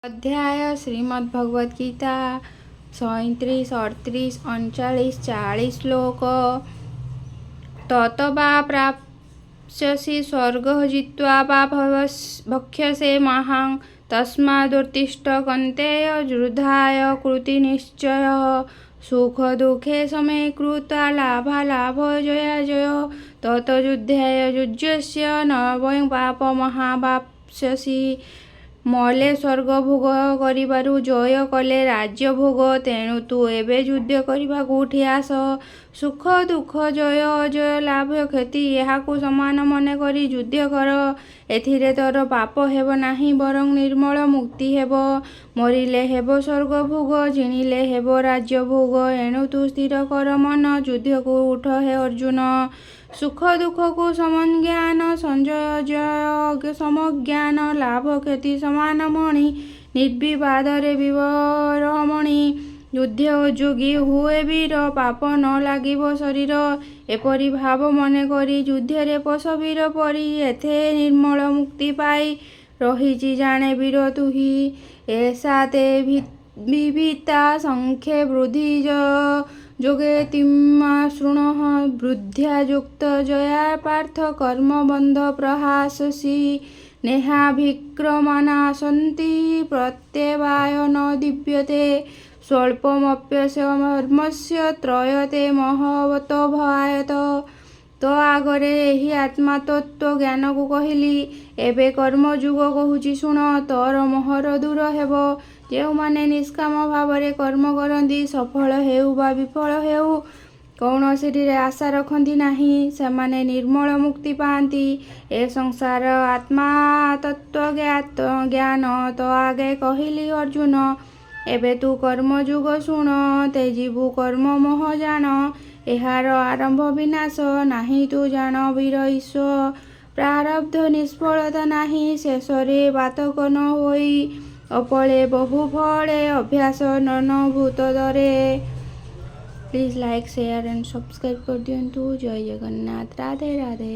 ଅଧ୍ୟାୟ ଶ୍ରୀମଦ୍ ଭଗବତ ଗୀତା 37, 38, 39, 40 ଶ୍ଲୋକ। ତତ ବା ପ୍ରାପ୍ସ୍ୟସି ସ୍ୱର୍ଗ ଜିତ୍ୱା ବା ଭକ୍ଷ୍ୟସେ ମାଂସ ତସ୍ମାଦୁତ୍ତିଷ୍ଠ କୌନ୍ତେୟ ଯୁଦ୍ଧାୟ କୃତି ନିଶ୍ଚୟ। ସୁଖ ଦୁଃଖେ ସମେ କୃତ୍ୱା ଲାଭାଲାଭ ଜୟାଜୟ ତତ ଯୁଦ୍ଧାୟ ଯୁଜ୍ୟସ୍ୱ ନ ବୈ ପାପମଭାପ୍ସ୍ୟସି। ମଲେ ସ୍ୱର୍ଗ ଭୋଗ କରିବାରୁ ଜୟ କଲେ ରାଜ୍ୟ ଭୋଗ। ତେଣୁ ତୁ ଏବେ ଯୁଦ୍ଧ କରିବାକୁ ଉଠି ଆସ। ସୁଖ ଦୁଃଖ, ଜୟ ଅଜୟ, ଲାଭ କ୍ଷତି ଏହାକୁ ସମାନ ମନେକରି ଯୁଦ୍ଧ କର। ଏଥିରେ ତୋର ପାପ ହେବ ନାହିଁ, ବରଂ ନିର୍ମଳ ମୁକ୍ତି ହେବ। ମରିଲେ ହେବ ସ୍ୱର୍ଗ ଭୋଗ, ଜିଣିଲେ ହେବ ରାଜ୍ୟ ଭୋଗ। ଏଣୁ ତୁ ସ୍ଥିର କର ମନ, ଯୁଦ୍ଧକୁ ଉଠ ହେ ଅର୍ଜୁନ। ସୁଖ ଦୁଃଖକୁ ସମଜ୍ଞାନ, ସଞ୍ଜୟ ଜୟ ସମଜ୍ଞାନ, ଲାଭ କ୍ଷତି ସମାନ ମଣି, ନିର୍ବିବାଦରେ ବୀରମଣି। ଯୁଦ୍ଧେ ଉଦ୍ଯୋଗୀ ହୁଏ ବୀର, ପାପ ନ ଲାଗିବ ଶରୀର। ଏପରି ଭାବ ମନେ କରି ଯୁଦ୍ଧରେ ପଶ ବୀର ପରି। ଏଥେ ନିର୍ମଳ ମୁକ୍ତି ପାଇ ରହିଛି ଜାଣେ ବୀର ତୁହି। ଏଷା ତେ ବିଦିତା ସାଂଖ୍ୟେ ବୁଦ୍ଧି ଯୋଗେ ତନ୍ମେ ଶୃଣୁ। ବୁଦ୍ଧ୍ୟା ଯୁକ୍ତ ଯୟା ପାର୍ଥ କର୍ମବନ୍ଧ ପ୍ରହାସ୍ୟସି। ନେହାଭିକ୍ରମନାଶନ୍ତି ପ୍ରତ୍ୟବାୟ ନ ବିଦ୍ୟତେ। ସ୍ୱଳ୍ପମପ୍ୟସ୍ୟ ଧର୍ମସ୍ୟ ତ୍ରାୟତେ ମହତ ଭୟାତ। ତୋ ଆଗରେ ଏହି ଆତ୍ମତତ୍ତ୍ୱ ଜ୍ଞାନକୁ କହିଲି। ଏବେ କର୍ମଯୋଗ କହୁଛି ଶୁଣ, ତୋର ମୋହ ଦୂର ହେବ। ଯେଉଁମାନେ ନିଷ୍କାମ ଭାବରେ କର୍ମ କରନ୍ତି, ସଫଳ ହେଉ ବା ବିଫଳ ହେଉ, କୌଣସିଟିରେ ଆଶା ରଖନ୍ତି ନାହିଁ, ସେମାନେ ନିର୍ମଳ ମୁକ୍ତି ପାଆନ୍ତି। ଏ ସଂସାର ଆତ୍ମତତ୍ତ୍ୱ ଜ୍ଞାନ ତୋ ଆଗେ କହିଲି ଅର୍ଜୁନ। ଏବେ ତୁ କର୍ମଯୋଗ ଶୁଣ, ତେଜିବୁ କର୍ମ ମୋହ ଜାଣ। ଏହାର ଆରମ୍ଭ ବିନାଶ ନାହିଁ, ତୁ ଜାଣ ବୀର ଈଶ୍ୱର। ପ୍ରାରବ୍ଧ ନିଷ୍ଫଳତା ନାହିଁ, ଶେଷରେ ପାତକ ନ ହୋଇ। ଅପଳେ ବହୁ ଫଳେ ଅଭ୍ୟାସ ନ ଭୂତ ଦରେ। Please like, share and subscribe କରିଦିଅନ୍ତୁ। ଜୟ ଜଗନ୍ନାଥ, ରାଧେ ରାଧେ।